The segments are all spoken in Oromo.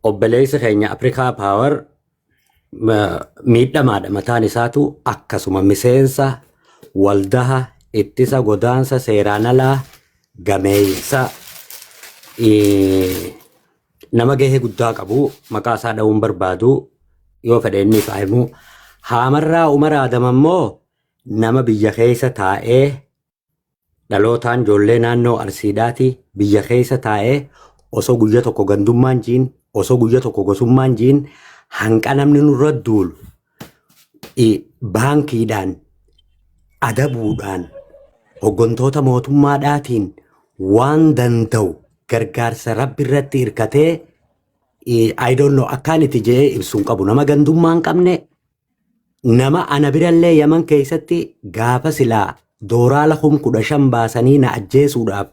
Obboleessi keenya Afrikaa Power miidhamaadha mataan isaatu, akkasuma miseensa waldaha ittisa godaansa seeraan alaa gameessa nama gahee guddaa qabu. Maqaa isaa dha'uun barbaadu, yoo fedhe inni ifaa himu. Haamarraa Umar Adam ammoo nama biyya keessa taa'ee, dhalootaan ijoollee naannoo Arsiidhaati, biyya keessa taa'ee osoo guyya tokko gandummaan jiin, osoo guyya tokko gosummaan jiin, hanqa namni nurra duulu baankiidhaan adabuudhaan, hooggantoota mootummaadhaatiin waan danda'u gargaarsa Rabbi irratti hirkatee, I don't know akkaan itti jedhee ibsuun qabu, nama gandummaa hin qabne, nama ana birallee Yaman keessatti gaafa silaa dooraala 15,000 baasanii na ajjeesuudhaaf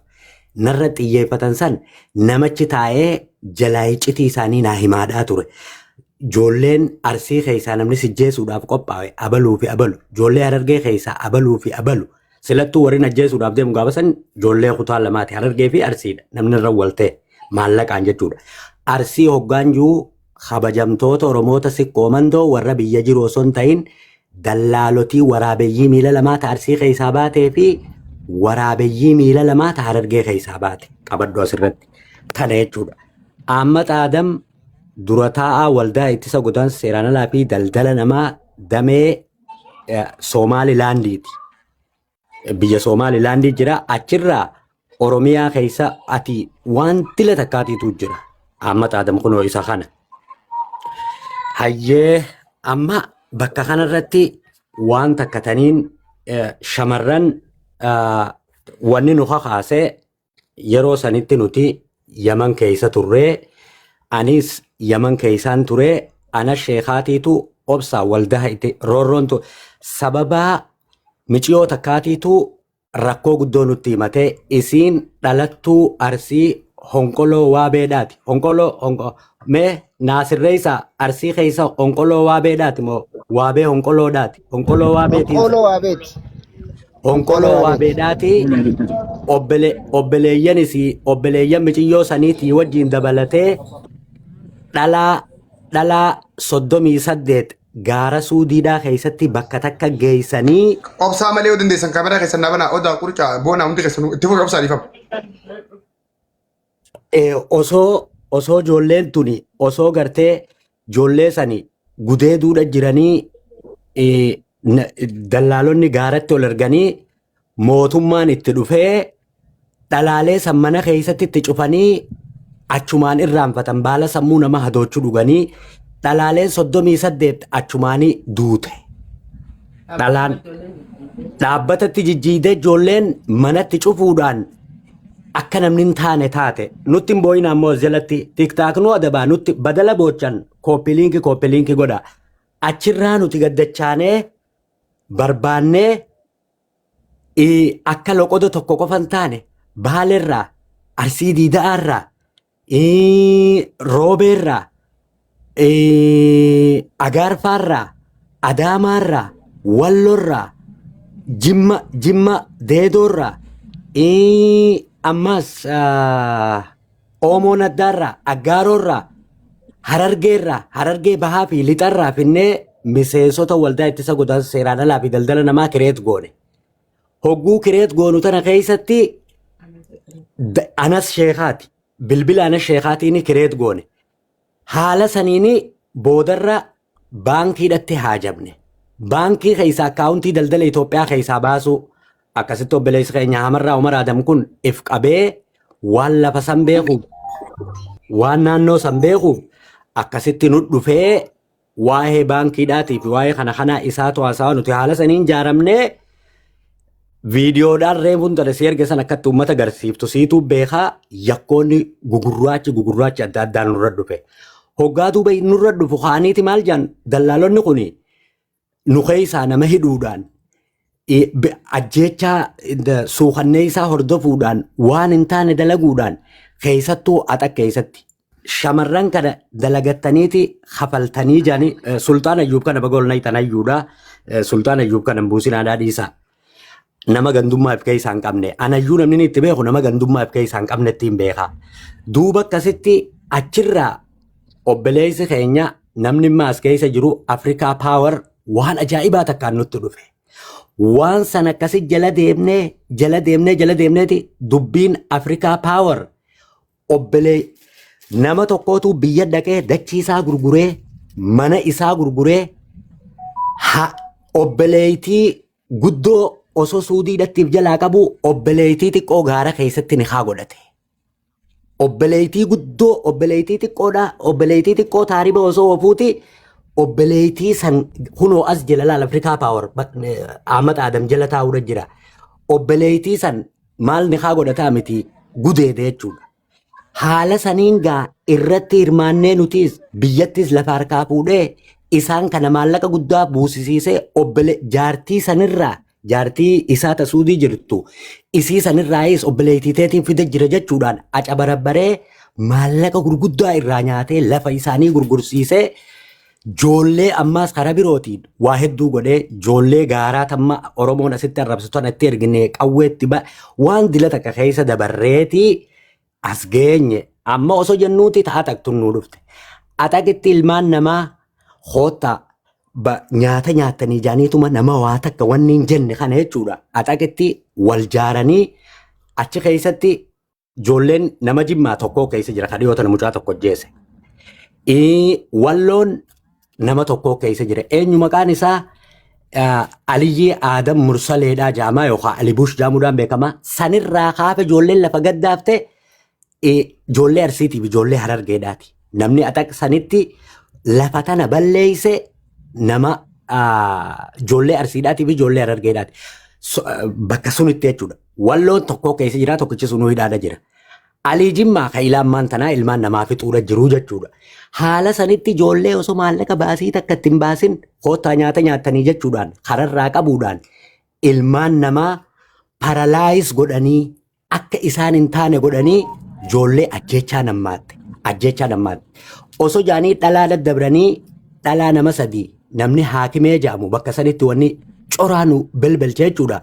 narra xiyyeeffatan san namachi taa'ee jalaa iccitii isaanii naa himaadhaa ture. Ijoolleen Arsii keessaa namni sijjeesuudhaaf qophaa'e abaluu fi abalu. Ijoollee Harargee keessaa abaluu fi abalu. Silattuu warri ajjeesuudhaaf deemu gaafa san ijoollee kutaa lamaati. Harargee fi Arsiidha. Namni irra waltee maallaqaan jechuudha. Arsii hoggaan jiru kabajamtoota Oromoota Sikkoo Mandoo warra biyya jiru osoo hin ta'in, dallaalotii waraabeyyii miila lamaa ta Arsii keessaa baatee fi waraabeyyii miila lamaa ta Harargee keessaa baate qabadhu asirratti. Kana jechuudha. Ahmad Adam dura taa'aa waldaa ittisa godaansa seeraan alaa fi daldala namaa damee Soomaalilaandiiti. Biyya Soomaalilaandii jira. Achirraa Oromiyaa keessa ati waan dila takkaatiitu jira. Ahmad Adam kunoo isa kana. Hayyee, amma bakka kanarratti waan takka taniin shamarran wanni nu kakaasee, yeroo sanitti nuti Yaman keessa turree, anis Yaman keessaan turee, ana sheekaatiitu obsaa waldaa itti roorroon tu sababaa miciyoo takkaatiitu rakkoo guddoo nutti himatee. Isiin dhalattuu Arsii Honqoloo Waabeedhaati. Honqoloo honqo mee naasirreessa, Arsii keessa Honqoloo Waabeedhaati moo Waabee Honqoloodhaati? Honqoloo Waabeetiin. Honqoloo Waabeeti. Honqoloo Honqoloo Waabeeti. Waabeedhaati. Obboleeyyan isii, obboleeyyan miciyyoo saniitii wajjin dabalatee dhalaa 38 gaara Suudiidhaa keessatti bakka takka geessanii. Obsaa malee yoo dandeessan kaameraa keessan naa banaa. Odaa qurcaa boonaa hundi keessan itti fufi, obsaa dhiifama. Osoo ijoolleen tuni osoo gartee ijoollee sani gudeeduudha jiranii, dallaalonni gaaratti ol erganii, mootummaan itti dhufee dhalaalee san mana keessatti itti cufanii achumaan irraanfatan. Baala sammuu nama hadoochuu dhuganii dhalaaleen 38 achumaanii duute. Dhalaan dhaabbatatti jijjiidee ijoolleen manatti cufuudhaan akka namni hin taane taate. Nutti hin boo'in ammoo as jalatti TikTok nu adabaa, nutti badala boochan, copy link, copy link godha. Achirraa nuti gaddachaanee barbaannee akka loqoda tokko qofa hin taane, Baalerraa, Arsii Diida'aarraa, Roobeerraa, Agaarfaarraa, Adaamaarraa, Wallorraa, Jimma Deedoorraa, ammas Oomoo Naddaarraa, Aggaaroorraa, Harargeerraa, Harargee Bahaa fi Lixarraa finnee miseensota waldaa ittisa godaansa seeraan alaa fi daldala namaa create goone. Hogguu create goonu tana keessatti anas sheekaati. Bilbila anas sheekaatiin create goone. Haala saniini boodarra baankiidhatti haajamne. Baankii keessaa akkaawuntii daldala Itoophiyaa keessaa baasuu akkasitti obboleessi keenya Hamarraa Umar Adam kun if qabee waan lafa san beekuuf, waan naannoo san beekuuf akkasitti nu dhufee waa'ee baankiidhaatii fi waa'ee kana kanaa isaatu haasawaa. Nuti haala saniin jaaramnee viidiyoodhaan reefuun tana si erge san akkatti uummata agarsiiftu siituu beekaa. Yakkoonni gugurraachi gugurraachi adda addaa nurra dhufe. Hoggaa duuba nurra dhufu kaaniiti maal jedhan dallaalonni kuni? Nu keessaa nama hidhuudhaan, ajjeechaa suukannee isaa hordofuudhaan, waan hin taane dalaguudhaan, keessattuu axa keessatti shamarran kana dalagattaniiti kafaltanii jedhanii. Sultaan Ayyuub kana baga ol naytan hayyuudha. Sultaan Ayyuub kana hin buusinaadhaa dhiisaa. Nama gandummaa if keessaa hin qabne. Anayyuu namni inni itti beeku nama gandummaa if keessaa hin qabne ittiin beeka. Duuba akkasitti achirraa Obboleessi keenya namni imma as keessa jiru Afrikaa Power waan ajaa'ibaa takkaan nutti dhufe. Waan san akkasi jala deemnee jala deemnee jala deemneeti dubbiin Afrikaa Power obbolee nama tokkootu biyya dhaqee dachii isaa gurguree, mana isaa gurguree, ha obboleettii guddoo osoo suudiidhattiif jalaa qabu obboleettii xiqqoo gaara keessatti ni haa godhate. Obboleettii guddoo obboleettii xiqqoodha, obboleettii xiqqoo taariba osoo ofuuti obboleettii san kunoo as jala laal. Afrikaa Power Ahmad Adam jala taa'uudha jira. Obboleettii san maal ni haa godhataa miti, gudeede jechuudha. Haala saniin gaa irratti hirmaannee nutis biyyattis lafa harkaa fuudhee isaan kana maallaqa guddaa buusisiisee obbole jaartii sanirraa, jaartii isaa tasuudii jirtu isii sanirraayis obboleettii teetiin fide jira jechuudhaan acabarabbaree maallaqa gurguddaa irraa nyaatee lafa isaanii gurgursiisee, joollee ammaas karaa birootiin waa hedduu godhee, joollee gaaraa tamma Oromoon asitti arrabsitu tanatti ergine qawweetti waan dila takka keessa dabarreetii as geenye. Amma osoo jennuuti ta'a taktuun nuu dhufte. Axaqitti ilmaan namaa koottaa nyaata nyaattanii jaaniituma nama waa takka wanni hin jenne kana jechuudha. Axaqitti wal jaaranii achi keessatti ijoolleen nama Jimmaa tokko keessa jira, kan dhiyoo tana mucaa tokko ajjeese. Walloon nama tokko keessa jira. Eenyu maqaan isaa? Aliyyii Aadam Mursaleedhaa jaamaa yookaan Alibush jaamuudhaan beekama. Sanirraa kaafe ijoolleen lafa gaddaafte ijoollee Arsiitiif ijoollee Harargeedhaati. Namni axaq sanitti lafa tana balleeyse nama ijoollee Arsiidhaatiif ijoollee Harargeedhaati. Bakka sunitti jechuudha. Walloon tokko keessa jira, tokkichi sunuu hidhaadha jira. Alii Jimmaa kan ilaamaan tanaa ilmaan namaa fixuudha jiru jechuudha. Haala sanitti ijoollee osoo maallaqa baasii takka ittiin baasin koottaa nyaata nyaattanii jechuudhaan kararraa qabuudhaan ilmaan namaa paralyze godhanii, akka isaan hin taane godhanii, ijoollee ajjechaa nammaatte. Ajjechaa nammaatte. Osoo jaanii dhalaa daddabranii dhalaa nama sadii namni haakimee jedhamu bakka sanitti wanni coraanu belbelche jechuudha.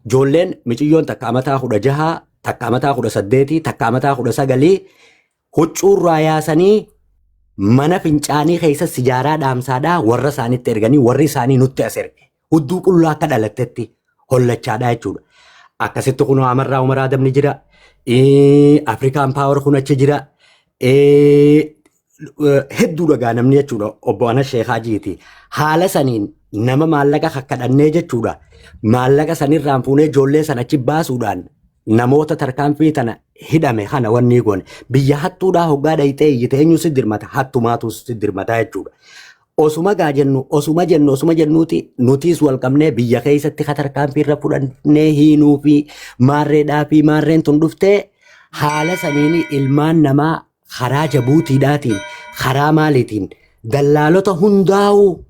Ijoolleen miciyyoon takka amataa 16, takka amataa 18, takka amataa 19 huccuurraa yaasanii mana fincaanii keessa sijaaraa dhaamsaadhaa warra isaanitti erganii warri isaanii nutti as erge. Hudduu qullaa akka dhalattetti hollachaadhaa jechuudha. Akkasitti kun Amarraa Umaraa Adamni jira. Afrikaan Power kun achi jira. Hedduu dhagaa namni jechuudha, obbo Anas Sheekaa Jiiti. Haala saniin nama maallaqa kakkadhannee jechuudha. Maallaqa sanirraan fuunee ijoollee sana achi baasuudhaan namoota tarkaanfii tana hidhame kana wanni goone. Biyya hattuudhaa hoggaa dhayxee iyyite eenyu si dirmata? Hattumaatu si dirmata jechuudha. Osuma gaa jennu, osuma jennu, osuma jennuuti nutiis wal qabnee biyya keessatti ka tarkaanfii irra fudhannee hiinuu fi maarreedhaa fi maarreen tun dhuftee haala saniin ilmaan namaa karaa Jabuutiidhaatiin, karaa maaliitiin, dallaalota hundaa'uu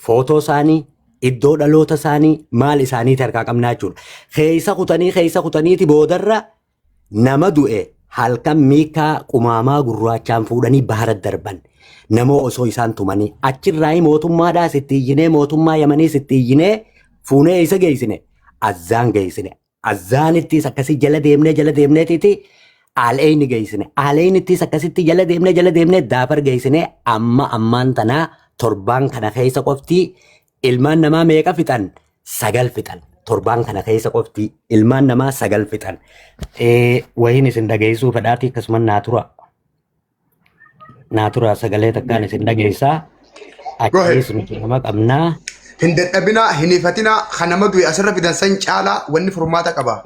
footoo isaanii, iddoo dhaloota isaanii, maal isaaniiti harkaa qabnaa jechuudha. Keessa kutanii keessa kutaniiti boodarra nama du'e halkan miikaa qumaamaa gurraachaan fuudhanii bahara darban. Nama osoo isaan tumanii achirraa mootummaadhaas itti iyyinee, mootummaa Yamaniis itti iyyinee fuunee isa geessine, Azzaan geessine. Azzaanittis akkasii jala deemnee jala deemneetiiti Aal'eeyni geessine. Aal'eeynittis akkasitti jala deemnee jala deemnee Daafar geessine. Amma ammaan tanaa torbaan kana keessa qofti ilmaan namaa meeqa fixan? Sagal fixan. Torbaan kana keessa qofti ilmaan namaa sagal fixan. Wayiin isin dhageessuu fedhaati, akkasuma naa tura. Naa tura, sagalee takkaan isin dhageessaa. Go ahead. Achiis nuti nama qabnaa. Hin dadhabinaa, hin ifatinaa, kan nama du'e asirra fidan san caalaa wanni furmaata qaba.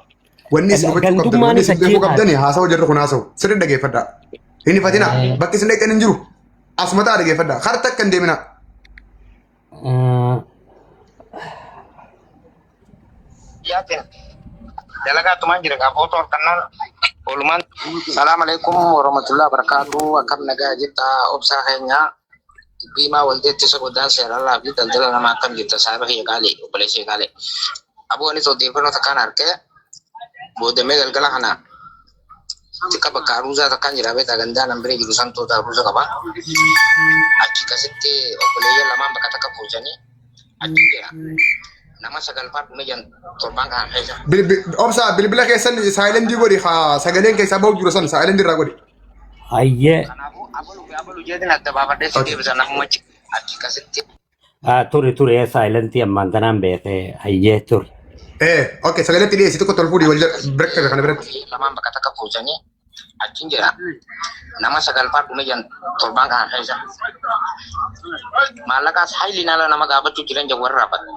Wanni isin hubachuu qabdan, Gandummaan wanni isa isin beekuu achii qabdan haasawu jarri kun haasawu. Sirri dhageeffadhaa. Hin ifatinaa, bakki isin dhaqxan hin jiru. Asuma ta'a, dhageeffadhaa. Kara takka hin deeminaa. Yaatin dalagaa tumaan jira gaa footoo harkannaan oolumaan. Salaam alaikum warahmatullahi wabarakatuh. Akkam nagaa jirta, obsaa keenya dubbiimaa waldeetti isa godaan seeralaa fi daldala namaa? Akkam jirta, saahiba kiyya qaalii, obboleessa kiyya qaalii? Aboo, anis odeeffannoo takkaan harkee boodamee galgala kana xiqqa bakka aruuzaa takkaan jira beektaa, gandaa nan bira jiru santoota aruuza qaba. Achi kasitti obboleeyyan lamaan bakka takka fuusanii achi jira. Nama sagalfaa dhume jan torbaan kana keessa. Obsaa, bilbila keessan silentii godhi, haa sagaleen keessaa bahu jiru san silentii irraa godhi. Hayyee. Kanaafuu abalu fi abalu jeetiin adda baafadhee si deebisa namuma akkasitti. Turi turi saayilantii ammaan tanaan beekee hayyee turi. Okay, sagaleetti dhiyeessi tokko tol fuudhii wal bira qabe kana biratti. Lamaan bakka takka buusanii achiin jedha. Nama sagalfaa dhume jan torbaan kana keessa. Maallaqaas hayliin ala nama gaafachuu jiran jan warra raafatu.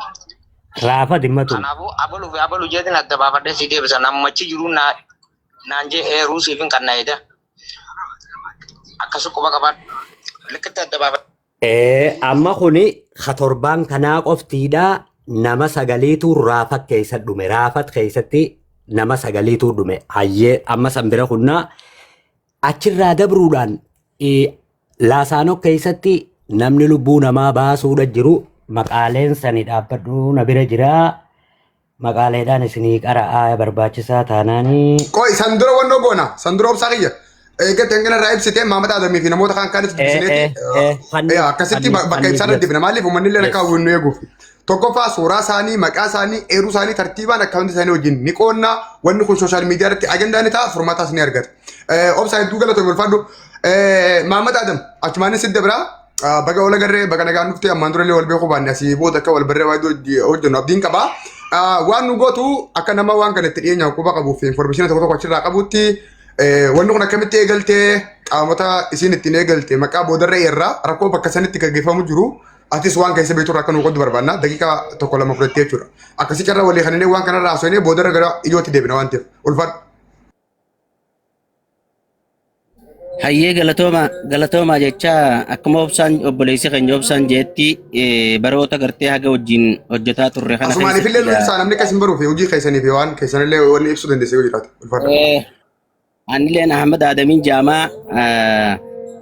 Raafa dhimma tun. Kanaafuu abalu fi abalu jeetiin adda baafadhee si deebisa. Namummachi jiru naan jee eeruu siif hin kanna'eedha. Akkasu quba qabaadhu. Likkitti adda baafadhe. Amma kuni ka torbaan kanaa qoftiidha nama sagaliitu raafat keessa dhume. Raafat keessatti nama sagaliitu dhume. Hayyee amma san bira kunnaa achirraa dabruudhaan laasaanoo keessatti namni lubbuu namaa baasuudha jiru maqaaleen sani dhaabbadhu na bira jiraa. Maqaaleedhaan isinii qara'aa barbaachisaa taanaanii. Qoy san dura wannoo goona san dura obsaa kiyya. Eeggatti hangana irraa ibsitee Maamad Adamii fi namoota kaan kaanis dubbisineeti. Akkasitti bakka ibsaa irra deebina maaliif uummanni illee akka hawwinnu eeguuf. Tokkoffaa suuraa isaanii, maqaa isaanii, eeruu isaanii tartiibaan akkaawuntii isaanii wajjin ni qoonna. Wanni kun sooshaal miidiyaa irratti ajandaa ni ta'a, furmaataas ni argata. Obsaa hedduu galatoomi ulfaadhu. Maamad Adam achumaanis sidda biraa baga wal agarree baga nagaan dhufte ammaan durallee wal beekuu baanne asii booda akka wal barree waa hojjennu abdiin qaba. Waan nu gootu akka nama waan kana itti dhiyeenyaan quba qabuu fi information tokko tokko achirraa qabutti wanni kun akkamitti eegaltee qaamota isiin ittiin eegalte maqaa boodarra irraa rakkoo bakka sanitti gaggeeffamu jiru atis waan keessa beektu irraa akka nu qoddu barbaanna daqiiqaa tokko lama fudhattee jechuudha. Akkasii carraa walii kanillee waan kanarraa haasofnee boodarra gara ijootti deebina waan ta'eef ulfaadhu. Hayyee galatooma galatooma jecha akkuma obsaan obboleessi keenya obsaan jeetti baroota gartee haga wajjin hojjetaa turre kana Asumaaniif illee nu keessatti ibsaa namni akkas hin baruuf hojii keessanii fi waan keessanillee wanni ibsuu dandeesse yoo jiraate. Ulfaadha. Anilleen Ahmad Adamiin Jaamaa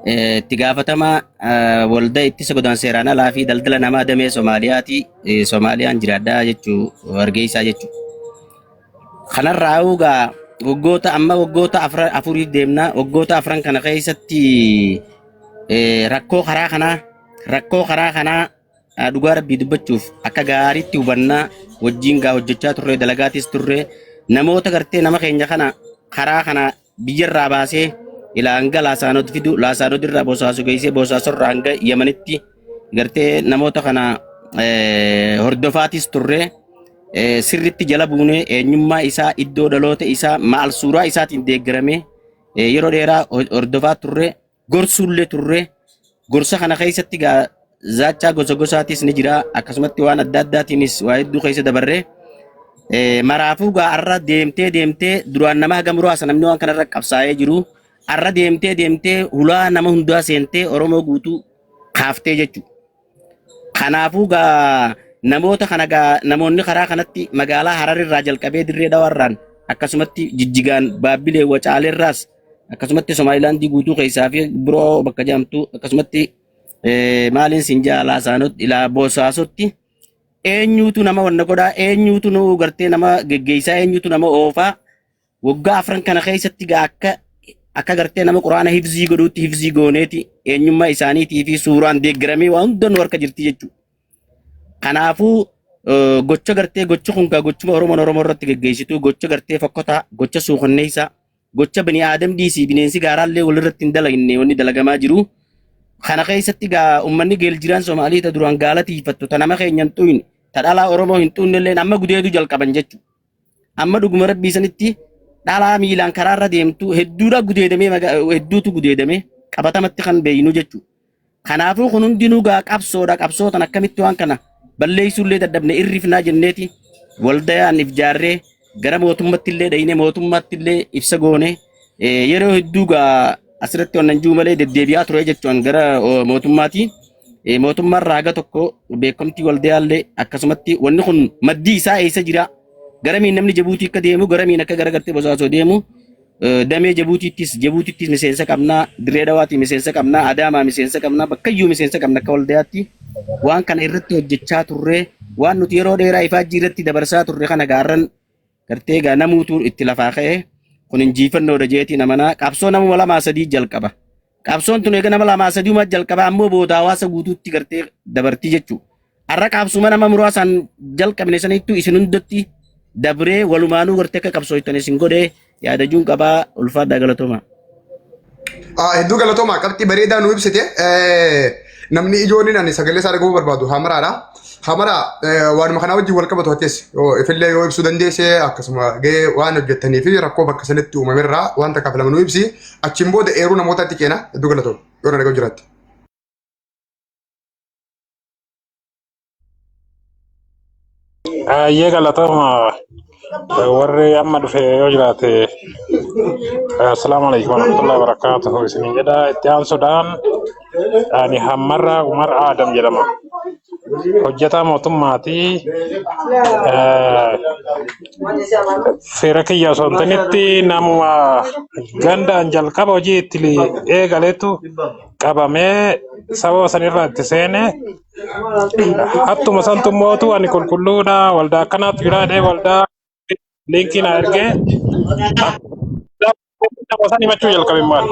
itti gaafatamaa waldaa ittisa godaansa seeraan alaa fi daldala namaa damee Somaaliyaati. Somaaliyaan jiraadhaa jechuu Hargeysaa jechuu. Kanarraa egaa waggoota amma waggoota afuriif deemna. Waggoota afran kana keessatti rakkoo karaa kanaa dhugaa rabbii dubbachuuf akka gaariitti hubannaa wajjin gaa hojjechaa turre dalagaatis turre namoota gartee nama keenya kana karaa kana biyyarraa baasee ilaa hanga laasaanot fidu laasaanot irraa boosaaso geessee boosaasorraa hanga yamanitti gartee namoota kana hordofaatis turre sirritti jala buunee eenyummaa isaa iddoo dhaloota isaa maal suuraa isaatiin deeggaramee yeroo dheeraa hordofaa turre gorsuullee turre gorsa kana keessatti gaa zaachaa gosa gosaatis ni jira akkasumatti waan adda addaatiinis waa hedduu keessa dabarre maraafuu gaa arra deemtee deemtee duraan nama haga muraasa namni waan kanarra qabsaa'ee jiru arra deemtee deemtee hulaa nama hundaa seentee Oromoo guutuu kaaftee jechuudha. Kanaafuu gaa namoota kana gaa namoonni karaa kanatti magaalaa Harar irraa jalqabee Dirree Dhawaarraan akkasumatti Jijjigaan Baabbilee Wacaaleerraas akkasumatti Somaalilaandii guutuu keessaa fi biroo bakka jedhamtu akkasumatti maaliin siin jaa Laasaanot ilaa Boosaasotti eenyuutu nama wanna godhaa eenyuutu nu gartee nama geggeessaa eenyuutu nama oofaa waggaa afran kana keessatti gaa akka akka gartee nama quraana hifzii godhuutti hifzii gooneeti eenyummaa isaaniitii fi suuraan deeggaramee waan hunda nu harka jirti jechuudha. Kanaafuu gocha gartee gochi kun gaa gochuma Oromoon Oromoo irratti geggeessitu gocha gartee fokkotaa gocha suukanneessaa gocha bani aadam dhiisii bineensi gaaraallee walirratti hin dalagne wanni dalagamaa jiru. Kana keessatti gaa uummanni geeljiraan Somaalii ta duraan gaala tiifattu ta nama keenya hin xuqne ta dhalaa Oromoo hin xuqne illee amma gudeedu jalqaban jechuudha. Amma dhuguma rabbii sanitti dhalaa miilaan karaarra deemtu hedduudha gudeedamee hedduutu gudeedamee qabatamatti kan beeynu jechuudha. Kanaafuu kun hundinuu gaa qabsoodha qabsootan akkamitti waan kana balleessuullee dadhabne irrifnaa jenneeti waldayaan if jaarree gara mootummatti illee dhayine mootummaatti illee ibsa goone yeroo hedduu gaa asirratti wannan jiru malee deddeebi'aa ture jechuun gara mootummaati. Mootummaan raaga tokko beekamtii waldayaallee akkasumatti wanni kun maddii isaa eessa jira garamiin namni Jabuutii akka deemu garamiin akka gara gartee Bosaasoo deemu damee Jabuutittis miseensa qabnaa Dirree Dhawaatii miseensa qabnaa Adaamaa miseensa qabnaa bakkayyuu miseensa qabna akka waldayaatti waan kana irratti hojjechaa turre waan nuti yeroo dheeraa ifaajjii irratti dabarsaa turre kana gaarran gartee gaa namuutu itti lafaa ka'e kun injifannoodha jeetiin amanaa qabsoo namuma lamaa sadii jalqaba. Qabsoon tun eega nama lamaa sadiuma jalqaba ammoo booda hawaasa guutuutti gartee dabartii jechuudha. Har'a qabsuma nama muraasaan jalqabne sanittu isin hundatti dabree walumaanuu gartee akka qabsooytan isin godhee yaadajuun qabaa ulfaadhaa galatooma. Hedduu galatoomaa, qabxii bareedaa nu ibsite. Namni ijoon ani sagalee isaa dhaga'uu barbaadu Hamaraadha. Hamaraa, waanuma kanaa wajjin wal qabatu attis ifillee yoo ibsuu dandeesse, akkasuma gahee waan hojjettanii fi rakkoo bakka sanitti uumamerraa waan takkaaf lama nu ibsi. Achiin booda eeruu namootaatti ceena. Hedduu galatooma yoo na dhaga'u jiraatte. Baay'ee galatooma. Warri amma dhufe yoo jiraate, assalaamu alaikum warahmatullahi wabarakatuh isiniin jedha. Itti aansuudhaan ani Hammarraa Umar Aadam jedhama. Hojjetaa mootummaati. Fira kiyya osoo hin ta'initti namuma gandaan jalqaba hojii itti eegaletu qabamee sababa sanirraa itti seene. Hattuma santu mootu ani qulqulluudha, waldaa akkanaatu jira jedhee waldaa liinkii na ergee nama san himachuu jalqabe. Maal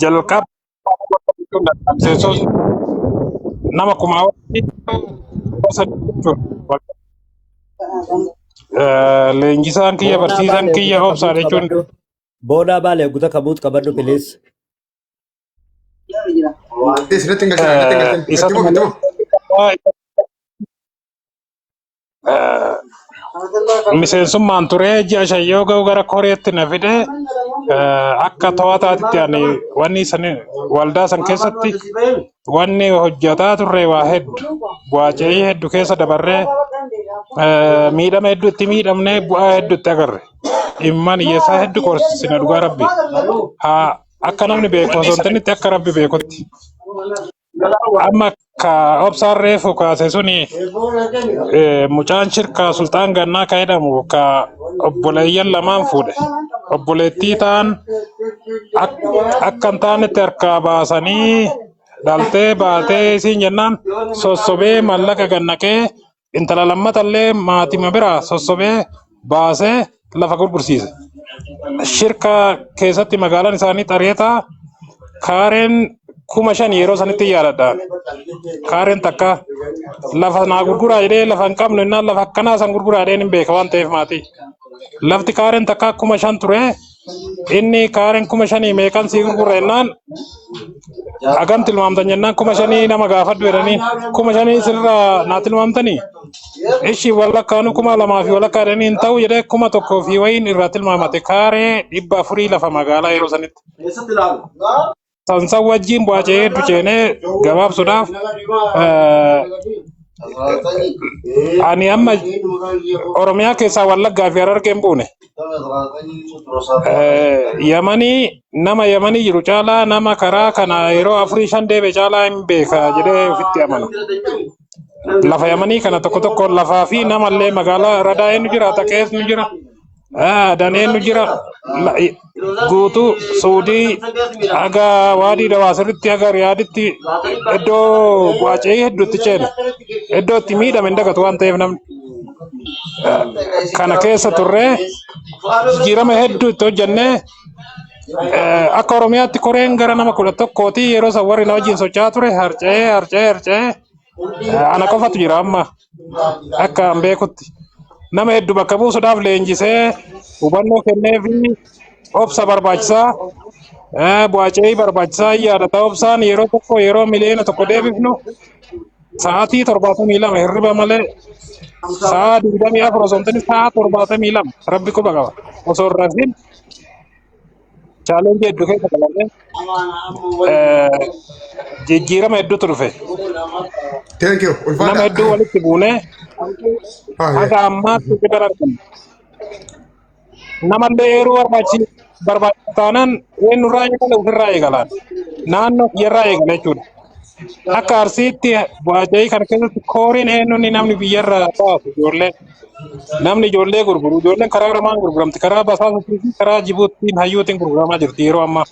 jalqaba miseensota nama kumaa jechuudha. Leenjisaan kiyya, Boonaa barsiisaan Baalee kiyya guuta obsaa kamuut jechuun qabadhu. Boonaa Baalee guuta kamuut qabadhu, please. Isinitti hin galchina, itti hin galchina. Itti Isatu fufi, itti fufi. Miseensummaan ture ji'a 5 yoo ga'u gara koreetti na fide. Akka to'ataatitti ani wanni san waldaa san keessatti wanni hojjetaa turre waa hedduu, bu'aa ce'ii hedduu keessa dabarree, miidhama hedduu itti miidhamne, bu'aa hedduu itti agarre. Dhimmaan hiyyeessaa hedduu qorsina, dhugaa rabbi haa akka namni beeku osoo hin ta'initti akka rabbi beekutti. Amma ka obsaan reefu kaase suni, mucaan shirkaa Sulxaan Gannaa ka jedhamu ka obboleeyyan lamaan fuudhe. Obboleettii ta'an akka hin taanetti harkaa baasanii dhaltee baatee isiin jennaan sossobee mallaqa gannaqee intala lammatallee maatima biraa sossobee baasee lafa gurgursiise. Shirka keessatti magaalaan isaanii xareetaa kaareen 5,000 yeroo sanitti yaadadha. Kaareen takka lafa naa gurguraa jedhee, lafa hin qabnu innaan lafa akkanaa san gurguraa jedheen, hin beeka waan ta'eef maatii. Lafti kaareen takka 5,000 ture, inni kaareen 5,000 meeqan sii gurgura jennaan, hagam tilmaamtan jennaan, 5,000 nama gaafadhu jedhanii, 5,000 sirraa naa tilmaamtanii ishi walakkaanu 2,000 fi walakkaa jedhanii, hin ta'u jedhee 1,000 fi wayiin irraa tilmaamate, kaaree 400 lafa magaalaa yeroo sanitti. Sansan wajjin bu'aa hedduu ceenee, gabaabsuudhaaf, ani amma Oromiyaa keessaa Wallaggaa fi Harargee hin buune. Yamanii nama Yamanii jiru caalaa, nama karaa kana yeroo afurii shan deeme caalaa hin beeka jedhee ofitti amana. Lafa Yamanii kana tokko tokko lafaa fi namallee, magaalaa Radaa eenyu jira, Taqees nu jira, Daneen nu jira, guutuu Suudii haga Waadii Dawaasirritti haga Riyaaditti iddoo bu'aa ce'ii hedduutti ceene. Iddoo itti miidhame hin dagatu waan ta'eef namni. Kana keessa turree jijjiirama hedduu itti hojjennee, akka Oromiyaatti koreen gara nama 11ti yeroo san warri na wajjin socho'aa ture harca'ee harca'ee harca'ee ana qofatu jira amma akka an beekutti. Nama hedduu bakka buusuudhaaf leenjisee hubannoo kennee fi obsa barbaachisaa, bu'aa ce'ii barbaachisaa yaadata. Obsaan yeroo tokko yeroo 1 miliyoona deebifnu sa'aatii 72 hirriba malee, sa'aa 24 osoo hin ta'in sa'aa 72, rabbi quba qaba, osoo hin rafin challenge hedduu keessa dabarree jijjiirama hedduutu dhufe. Thank you. Nama Ulfaadha. hedduu walitti buunee haga ammaatti bira arganne. Namallee eeruu barbaachisu taanaan eenyurraa eegale? Ofirraa eegalaan. Naannoo kiyyarraa eegale jechuudha. Akka Arsiitti bu'aa kana keessatti kooriin eenyuun namni biyyarraa baasu ijoollee. Namni ijoollee gurguru, ijoolleen karaa lamaan gurguramti. Karaa Basaasuutii fi karaa Jibuutiin hayyuutiin gurguramaa jirti yeroo ammaa.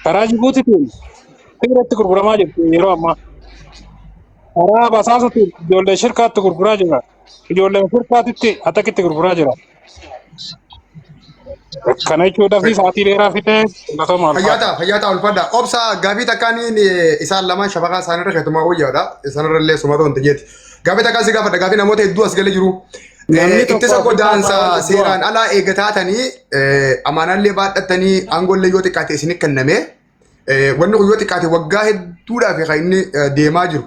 Karaa Jibuutiitiin Tigireetti gurguramaa jirti yeroo ammaa. Karaa Basaasuutiin ijoollee shirkaatti gurguraa jira. Ijoolleen shirkaatitti atakitti gurguraa jira. Kana jechuudhaaf sa'aatii dheeraa fixee, galatooma, alfaadha. Fayyaa ta'a, fayyaa ta'a, ulfaadha. Obsa, gaafii takkaan isaan lamaan shafaqaa isaanirra keetumaa wayyaadha. Isaanirra illee sumata wanti jeeti. Gaafii takkaan si gaafadha. Gaafii namoota hedduu as galee jiru. Namni tokko Ittisa Afrikaa godaansa Power bu'a. seeraan alaa eega taatanii amaanaallee baadhattanii aangoollee yoo xiqqaate isin kenname wanni kun yoo xiqqaate waggaa hedduudhaaf kan inni deemaa jiru.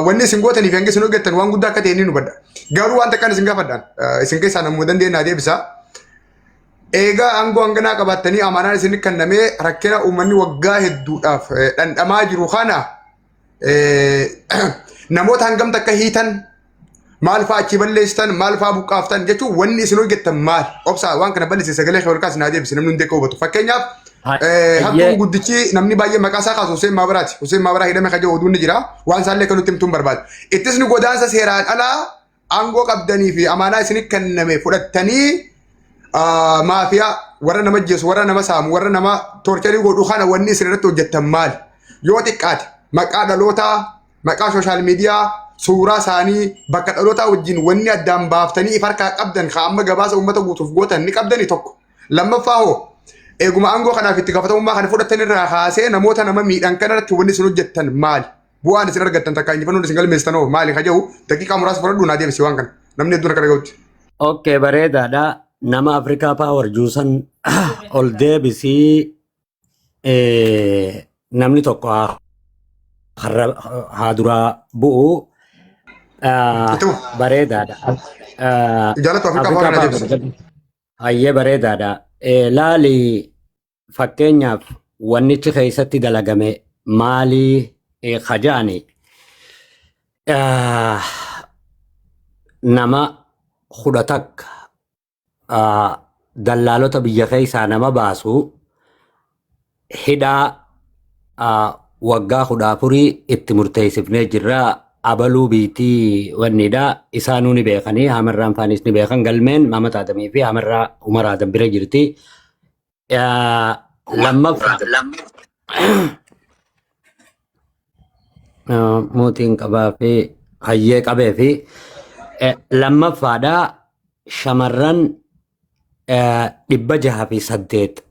Wanni isin gootanii fi hanga isin hojjettan waan guddaa akka ta'e ni hubadha. Garuu waan takkaan isin gaafadhaan isin keessaa namuma dandeenyaa deebisa. Eegaa aangoo hanganaa qabaattanii amaanaan isin kennamee rakkina uummanni waggaa hedduudhaaf dhandhamaa jiru kana namoota hangam takka hiitan, maal fa'aa achi balleessitan, maal fa'aa buqqaaftan jechuun wanni isin hojjettan maal? Obsaa, waan kana balleesse sagalee kee ol kaasi naa deebisi, namni hundi akka hubatu. Fakkeenyaaf hattuun guddichi namni baay'ee maqaa isaa kaasu Hussein Maabaraati. Hussein Maabaraa hidhame kan jedhu oduun ni jira. Waan isaallee kan nutti himtuun barbaada. Ittisni godaansa seeraan alaa aangoo qabdanii fi amaanaa isin kenname fudhattanii maafiyaa warra nama jeesu, warra nama saamu, warra nama torture godhu kana wanni isin irratti hojjettan maali? Yoo xiqqaate maqaa dhalootaa, maqaa social media, suuraa isaanii, bakka dhalootaa wajjin wanni addaan baaftanii if harkaa qabdan kan amma gabaasa uummata guutuuf gootan ni qabdanii tokko. Lammaffaa hoo, eeguma aangoo kanaaf itti gaafatamummaa kana fudhatan irraa kaasee namoota nama miidhan kana irratti wanni isin hojjettan maali? Bu'aan isin argattan takka injifannoon isin galmeessitan hoo maali? Ka jedhu daqiiqaa muraasa fudhadhu naa deebisi waan kana. Namni hedduun akka dhaga'utti. Okay, bareedaadha. Nama Afrikaa Power juusan ol deebisii, namni tokko haa duraa bu'u. Itti fufu. Bareedaadha. Jaallattu Afrikaa Afrikaa Power naa Power deebisi. Hayyee, bareedaadha. Laali, fakkeenyaaf wannichi keessatti dalagame maalii kajaani nama 11 dallaalota biyya keessaa nama baasu hidhaa waggaa 14 itti murteessifnee jirra. Abaluu biitii wannidha. Isaanuu ni beekanii, Hamarraan faanis ni beekan. Galmeen Maamad Adamii fi Hamarraa Umar Adam bira jirti. Lammaffaa mootiin qabaa fi hayyee qabee fi lammaffaadha shamarran 608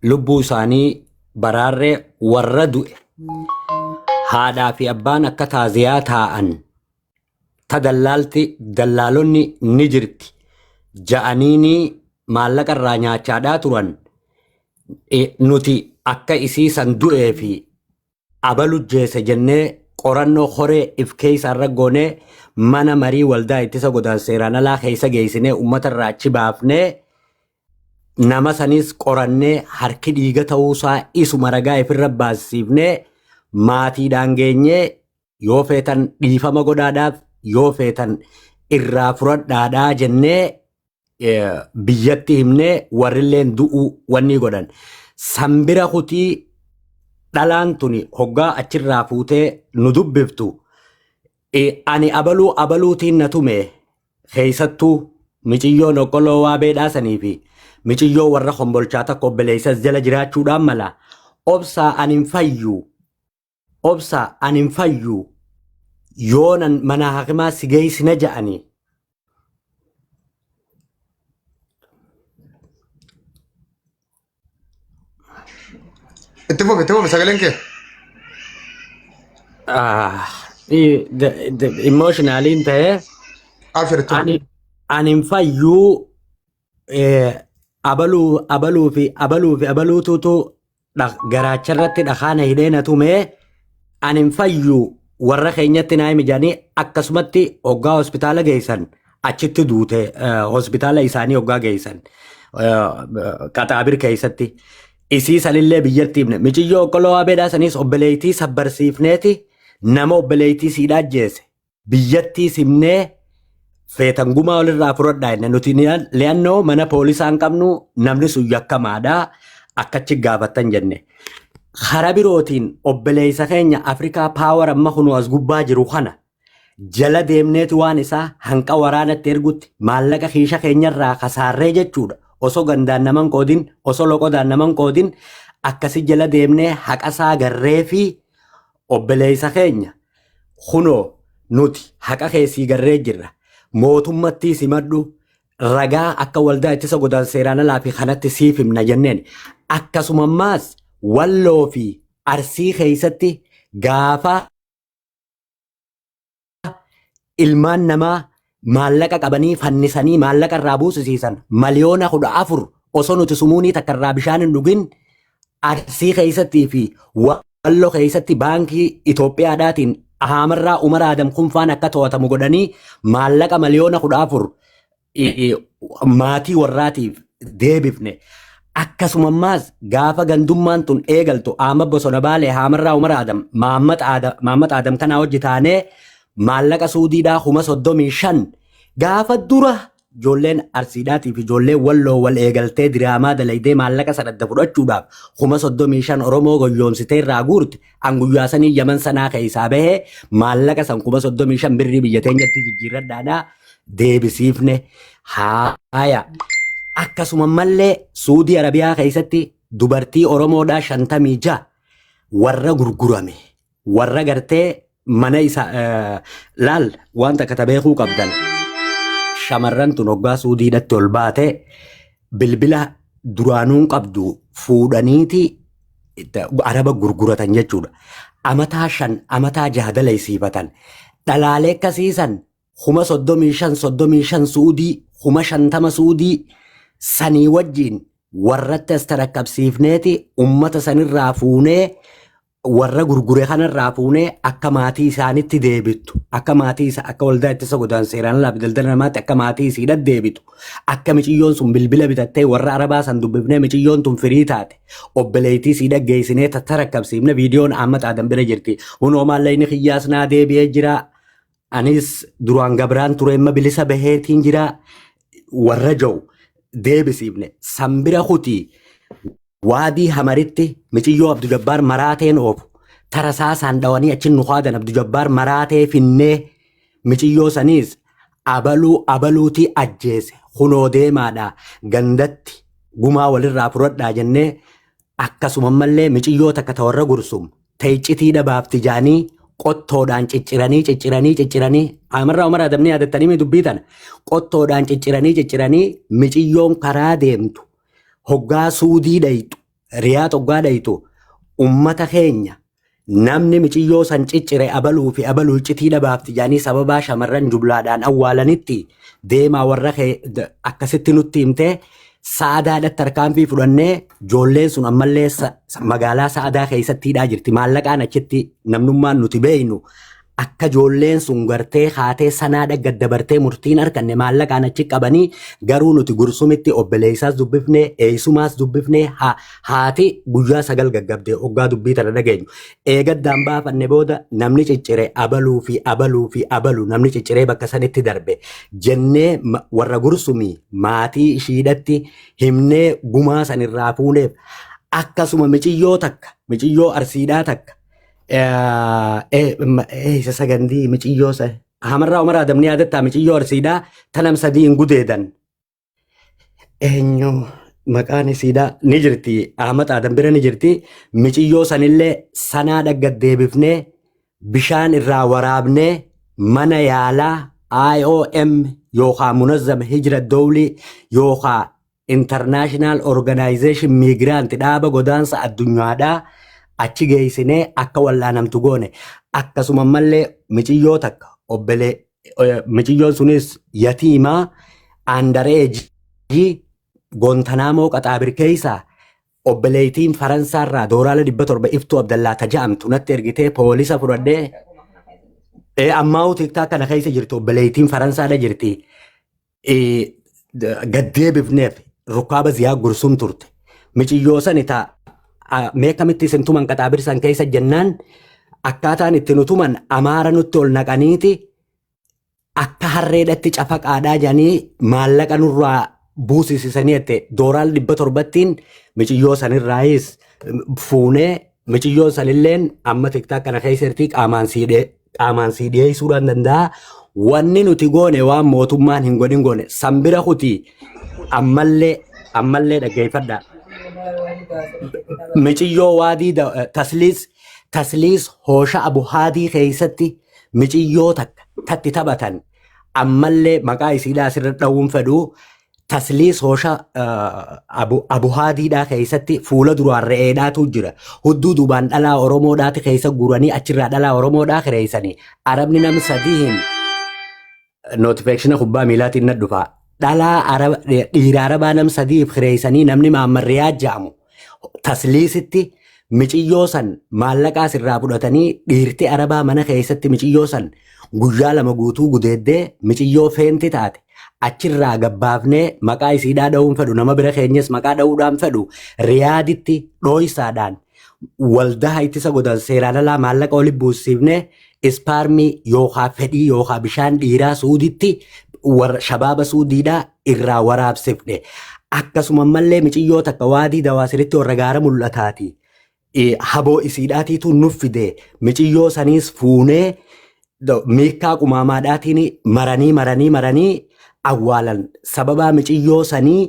lubbuu isaanii baraarree, warra du'e haadhaa fi abbaan akka taaziyaa taa'an ta dallaalti dallaalonni ni jirti ja'aniini maallaqa irraa nyaachaadhaa turan, nuti akka isii san du'ee fi abalu jeese jennee qorannoo horee if keessa irra goonee mana marii waldaa ittisa godaansa seeraan alaa keessa geessinee uummata irraa achi baafnee, nama sanis qorannee harki dhiiga ta'uusaa isuma ragaa ifirra baasifnee maatiidhaan geenyee, yoo feetan dhiifama godhaadhaaf, yoo feetan irraa fudhadhaadhaa jennee biyyatti himnee, warrilleen du'uu wanni godhan. Sanbira kutii dhalaan tuni hoggaa achirraa fuutee nu dubbiftu, ani abaluu abaluutiin na tume, keessattuu miciyyoo noqqoloo waa beedhaasanii fi miciyyoo warra kombolchaa tokko obboleessas jala jiraachuudhaan mala, obsaa ani hin fayyu, obsaa ani hin fayyu, yoonan mana hakimaa si geessina ja'anii. Itti fufi, itti fufi sagaleen kee. Ah, emotionaliin ta'ee Abshir, itti fufi. Ani hin fayyuu, abaluu abaluu fi abaluu fi abaluututu garaacha irratti dhakaana hidhee na tumee, ani hin fayyu, warra keenyatti naa himi jedhanii akkasumatti hoggaa hospitaala geessan achitti duute, hospitaala isaanii hoggaa geessan qaxaabir keessatti. Isii sanillee biyyatti himne. Miciyyoo okkoloo waabeedhaa sanis obboleettii sabbarsiifneeti, nama obboleettii siidhaa ajjeese biyyattii simnee, feetan gumaa olirraa fudhadhaa jenne. Nuti li'annoo mana poolisaa hin qabnu, namni sun yakkamaadha akkachi gaafattan jenne. Karaa birootiin obboleessa keenya Afrikaa Power amma kunuu as gubbaa jiru kana jala deemneeti waan isaa hanqa waraanatti ergutti maallaqa kiisha keenyarraa kasaarree jechuudha. Osoo gandaan naman qoodin, osoo loqodaan naman qoodin, akkasi jala deemnee haqasaa garree fi obboleessa keenya kunoo nuti haqa keessii garree jirra. Mootummattii simadhu, ragaa akka waldaa ittisa godaansa seeraan alaa fi kanatti siif himna jenneen. Akkasuma ammaas Walloo fi Arsii keessatti gaafa ilmaan namaa Maallaqa qabanii fannisanii maallaqa irraa buusisiisan 14 miliyoona osoo nuti sumuunii takka irraa bishaan hin dhugin Arsii keessattii fi Wallo keessatti baankii Itoophiyaadhaatiin Ahaamarraa Umar Aadam Kunfaan akka to'atamu godhanii maallaqa 14 miliyoona maatii warraatiif deebifne. Akkasuma ammaas gaafa gandummaan tun eegaltu Ahmad Bosona Baalee Haamarraa Umar Aadam Mahammad Aadam kanaa hojii taanee maallaqa Suudiidhaa 35,000 gaafa dura ijoolleen Arsiidhaatii fi ijoolleen Walloo wal eegaltee diraamaa dalaydee maallaqa sanadda fudhachuudhaaf 35,000 Oromoo goyyoomsitee irraa guurte. An guyyaa sanii Yaman sanaa keessaa bahee maallaqa san 35,000 birrii biyya teenyatti jijjiirradhaadhaa deebisiifne. Haaya, akkasuma mallee Suudii Arabiyaa keessatti dubartii Oromoodhaa 56 warra gurgurame, warra gartee mana isa laal, waan takka ta beekuu qabdan, shamarran tun hoggaa Suudiidhatti ol baate bilbila duraanuun qabdu fuudhaniiti araba gurguratan jechuudha. Amataa 5, amataa 6 dalaysiifatan. Dhalaalee akkasiisan 35,000, 35 Suudii, 50,000 Suudii sanii wajjiin warratti as tarakkabsiifneeti ummata sanirraa fuunee, warra gurgure kanarraa fuunee akka maatii isaanitti deebittu, akka maatii isa akka Waldaa Ittisa Godaansa Seeraan Alaa fi Daldala Namaatti akka maatii isiidha deebitu, akka miciyyoon sun bilbila bitattee warra arabaa san dubbifnee miciyyoon tun firii taate obboleettii isiidha geessinee tattarakkabsiifne. Viidiyoon Ahmad Adam bira jirti. Hunoo maallaqni kiyyaas naa deebi'ee jira. Anis duraan gabraan ture, amma bilisa baheetiin jira warra ja'u deebisiifne. San bira kutii Waadii Hamaritti miciyyoo Abdu Jabbaar maraateen oofu tarasaasaan dhawanii achi nu qaadan. Abdu Jabbaar maraatee finnee miciyyoo saniis abaluu abaluutii ajjeese, kunoo deemaadha gandatti gumaa walirraa fudhadhaa jennee. Akkasuma mallee miciyyoo takka ta warra Gursum ta'iccitii dhabaafti jaanii qottoodhaan cicciranii cicciranii cicciranii, Amarraa Umar Adamni yaadattanii dubbii tana, qottoodhaan cicciranii cicciranii miciyyoon karaa deemtu hoggaa Suudii dhayxu, Riyaad hoggaa dhayxu, ummata keenya namni miciyyoo san ciccire abaluu fi abaluu iccitii dhabaafti jaanii sababaa shamarran jumlaadhaan awwaalanitti deemaa warra kee akkasitti nutti himtee Sa'adaadhatti tarkaanfii fudhannee ijoolleen sun ammallee magaalaa Sa'adaa keessatti hidhaa jirti. Maallaqaan achitti namnummaan nuti beeynu akka ijoolleen sun gartee haatee sanaadha gad dabartee murtiin arkanne maallaqaan achi qabanii. Garuu nuti Gursumitti obboleessaas dubbifne, eessumaas dubbifne. Haati guyyaa 9 gaggabde hoggaa dubbii tana dhageenyu. Eegaddaan baafanne booda namni ciccire abaluu fi abaluu fi abalu namni cicciree bakka sanitti darbe jennee warra Gursumii maatii ishiidhatti himnee gumaa sanirraa fuuneef. Akkasuma miciyyoo takka, miciyyoo Arsiidhaa takka, isa sagandii miciyyoo sa Hamarraa Umar Adamni yaadattaa, miciyyoo Arsiidhaa tanam sadii hin gudeedan, eenyu maqaan isiidhaa, ni jirti, Ahmad Adam bira ni jirti. Miciyyoo sanillee sanaa dhaggat deebifnee bishaan irraa waraabnee mana yaalaa IOM yookaan Munazzama Hijra Dowlii yookaan International Organization Migrant, dhaaba godaansa addunyaadhaa achi geessinee akka wal'aanamtu goone. Akkasuma mallee miciyyoo takka obbolee, miciyyoon sunis yatiimaa underage, Goontanaamoo Qaxaabir keessaa obboleettiin Faransaarraa dooraala 700 Iftuu Abdallaa taja'amtu natti ergitee poolisa fudhadhee ammaa'uu TikTok kana keessa jirtu, obboleettiin Faransaadha jirti. Gaddeebifneef rukkaaba ziyaa Gursum turte. Miciyyoo sani ta mee akkamitti isin tuman Qaxaabir san keessa jennaan, akkaataan itti nu tuman amaara nutti ol naqaniiti akka harreedhatti cafaqaadhaa jedhanii maallaqa nurraa buusisisanii jette. Dooraal 700ttiin miciyyoo sanirraayis fuunee miciyyoon sanilleen amma TikTok kana keessa jirti. Qaamaan sii dhiyeessuudhaan danda'a. Wanni nuti goone waan mootummaan hin godhin goone. San bira kutii ammallee dhaggeeffadha. Miciyyoo waadii Tasliis Hoosha Abu Haadii keessatti miciyyoo takka tatti taphatan ammallee maqaa isiidhaa asirra dha'uun fedhu. Tasliis Hoosha Abu Haadiidhaa keessatti fuula duraan re'eedhaatu jira. Hudduu duubaan dhalaa Oromoodhaati keessa guranii achirraa dhalaa Oromoodhaa kireessanii arabni nam sadiin Notification kubbaa miilaatiin na dhufa. Dhalaa araba dhiira arabaa nam sadiif kireessanii namni Maammarriyaa jedhamu tasliisitti miciyyoo san maallaqaa sirraa fudhatanii dhiirti arabaa mana keessatti miciyyoo san guyyaa 2 guutuu gudeeddee miciyyoo feenti taate achirraa gabbaafnee maqaa isiidhaa dha'uun fedhu nama bira keenyas maqaa dha'uudhaan fedhu Riyaaditti dhooysaadhaan waldaa ittisa godan seeraan alaa maallaqa oli buusiifnee ispaarmii yookaa fedhii yookaa bishaan dhiiraa Suuditti warra shabaaba Suudiidhaa irraa waraabsifne. Akkasuma mallee miciyyoo takka waadii dawaasiritti warra gaara mul'ataati. Haboo isiidhaatiitu nuuf fide miciyyoo saniis fuunee miikkaa qumaamaadhaatiin maranii maranii maranii awwaalan sababaa miciyyoo sanii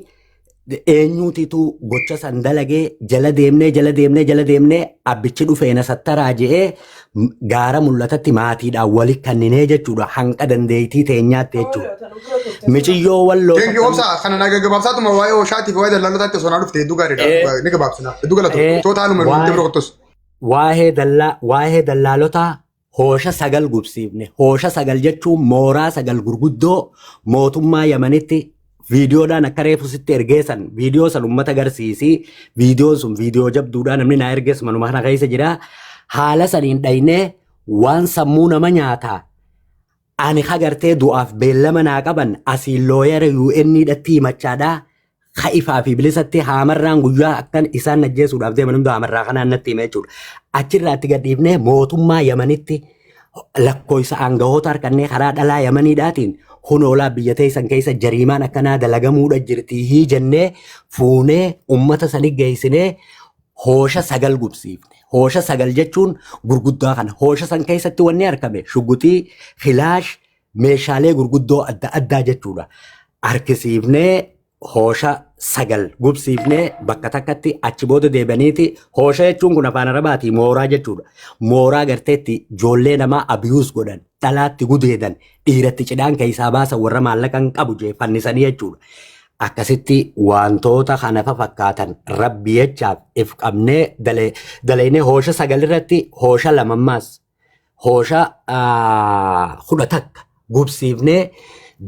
eenyuutitu gocha san dalagee jala deemnee jala deemnee jala deemnee abbichi dhufeena sattaraa je'ee gaara mul'atatti maatiidhaan wali kanninee jechuudha hanqa dandeettii teenyaatti jechuudha. Miciyyoo walloo Thank you obsa kana na gaggabaabsaatuma waa'ee ooshaatiif waa'ee dallaaltotaatti osoo naa dhufte hedduu gaariidha. Ni gabaabsina. Hedduu galatu. Tootaaluma nuti bira qottus. Waa'ee dallaalotaa hoosha 9 gubsiifne. Hoosha 9 jechuun mooraa 9 gurguddoo mootummaa Yamanitti viidiyoodhaan akka reefu sitti ergeessan viidiyoo san uummata agarsiisi. Viidiyoon sun viidiyoo jabduudhaan namni naa ergees manuma kana keessa jira. Haala saniin dhaynee waan sammuu nama nyaataa. Ani hagartee du'aaf beellama naa qaban asiin looyara UN dhatti himachaadhaa. Ka ifaa fi bilisatti haamarraan guyyaa akkan isaan ajjeesuudhaaf deeman hunda haamarraa kanaan natti hime jechuudha. Achirraa itti gadhiifnee mootummaa Yamanitti lakkoofsa aangawoota harkannee karaa dhalaa Yamaniidhaatiin hunoolaa biyya teessan keessa jariimaan akkanaa dalagamuudha jirti jennee fuunee uummata sani geessinee hoosha 9 gubsiifne. Hoosha 9 jechuun gurguddaa kana. Hoosha san keessatti wanni argame shuguxii, filaash, meeshaalee gurguddoo adda addaa jechuudha. Harkisiifnee hoosha 9 gubsiifnee bakka takkatti achi booda deebaniiti. Hoosha jechuun kun afaan Arabaatii mooraa jechuudha. Mooraa garteetti ijoollee namaa abiyuus godhan, dhalaatti gudeedan, dhiiratti cidhaan keessaa baasan warra maallaqa hin qabu jee fannisanii jechuudha. Akkasitti wantoota kana fakkaatan rabbi jechaaf if qabnee dalaynee hoosha 9 irratti hoosha lamammaas hoosha 11 gubsiifnee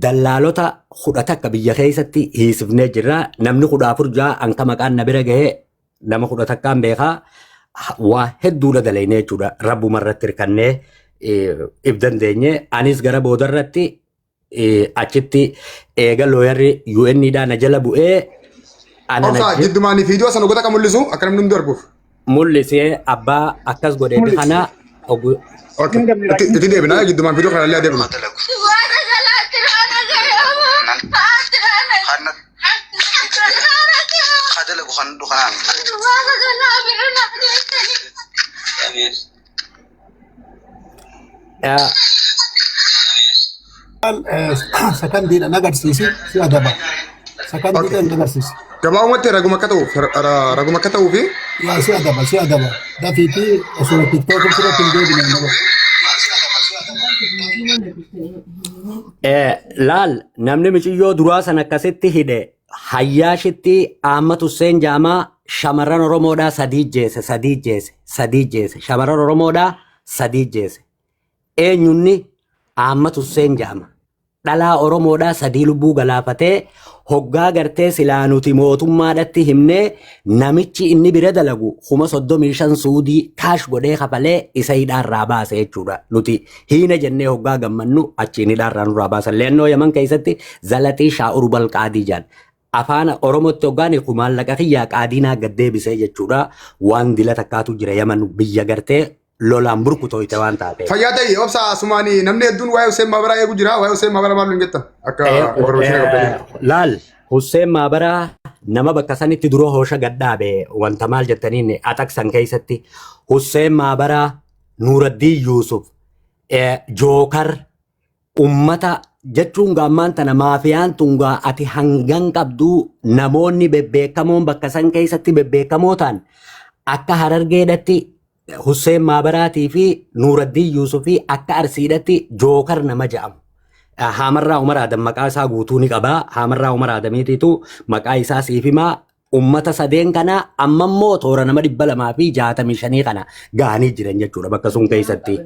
dallaalota 11 biyya keessatti hiisifnee jirra. Namni 14 ja'a anka maqaan na bira gahee nama 11 beekaa waa hedduudha dalaynee jechuudha. Rabbuma irratti hirkannee if dandeenye. Anis gara boodarratti achitti eega looyarri UN dhaa na jala bu'ee ana Obsa jiddumaanii viidiyoo sana goota kan mul'isu akka namni hundi arguuf. Mul'isee abbaa akkas godhee kana Okay. Itti deebina jiddumaan viidiyoo kana illee adeemna. Sakandiidhaan agarsiisi si adaba. Sakandiidhaan agarsiisi. Gabaabumatti raguma akka ta'uuf raguma akka ta'uufi Yaa si adaba si adaba. Dafiitii osoo TikTok irratti hin deebine nama. Laal namni miciyyoo duraa san akkasitti hidhe hayyaashitti Ahmad Hussein Jaamaa shamarran Oromoodhaa sadii jeese sadii jeese sadii jeese shamarran Oromoodhaa sadii jeese. Eenyunni Ahmad Hussein Jaama. Dhalaa Oromoodhaa 3 lubbuu galaafatee hoggaa gartee silaa nuti mootummaadhatti himnee namichi inni bira dalagu 35,000 Suudii kaash godhee kafalee isa hidhaarraa baase jechuudha. Nuti hiina jennee hoggaa gammannu achiin hidhaarraa nurraa baasan. Leennoo Yaman keessatti zalaxii shaa'ur balqaadii jaan. Afaan Oromootti hoggaan hiiku maallaqa kiyyaa qaadiinaa gad deebisee jechuudha. Waan dila takkaatu jira Yaman biyya gartee lolaan burkutooyte waan taateef. Fayyaa ta'e obsa asumaanii namni hedduun waa'ee Hussein Maabaraa eegu jira. Waa'ee Hussein Maabaraa maal nuun jetta? Akka information qabdanii. Laal Hussein Maabaraa nama bakka sanitti dura hoosha gadhaabe wanta maal jettaniin axaqsan keessatti Hussein Maabaraa Nuuraddiin Yuusuf Jookar ummata jechuun gaammaan tana maafiyaan tun gaa ati hangan qabdu namoonni bebbeekamoon bakka san keessatti bebbeekamoo ta'an akka Harargeedhatti Hussein Maabaraatii fi Nuuraddiin Yuusufii akka Arsiidhatti Jookar nama jedhamu. Haamarraa Umar Adam maqaa isaa guutuu ni qaba. Haamarraa Umar Adamiitiitu maqaa isaa siif himaa. Ummata sadeen kana amma immoo toora nama 265 kana gahanii jiran jechuudha bakka sun keessatti.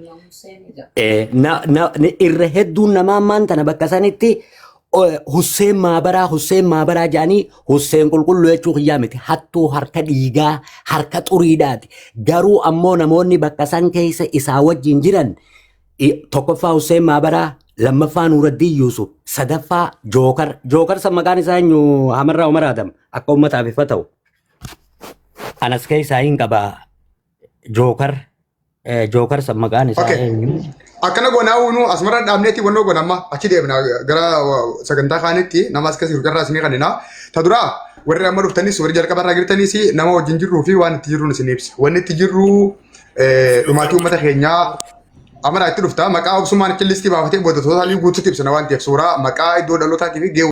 Irra hedduun namaa ammaan tana bakka sanitti Husseen Maabaraa, Husseen Maabaraa jedhanii. Husseen qulqulluu jechuu kiyyaa miti, hattuu harka dhiigaa, harka xuriidhaati. Garuu ammoo namoonni bakka san keessa isaa wajjin jiran tokkoffaa Husseen Maabaraa, lammaffaa Nuuraddiin Yuusuf, sadaffaa Jookar. Jookar san maqaan isaa eenyu? Hamarraa Umar Adam akka uummataaf ifa ta'u. Anas keessaa hin qaba Jookar. Jookar san maqaan isaa eenyu? Akkana goonaa uunu asumarra dhaabneetti wannoo goona, amma achi deemna gara sagantaa kaanitti. Nama as keessa jiru carraa isinii kennina. Ta duraa warri amma dhuftanis, warri jalqaba irraa jirtanis, nama wajjin jirruu fi waan itti jirruun isin ibsa. Wanni itti jirru dhumaatii uummata keenyaa amara itti dhufta maqaa obsummaan achi listii baafatee booda tootaalii guutuutti ibsana waan ta'eef, suuraa, maqaa, iddoo dhalootaatii fi gahee.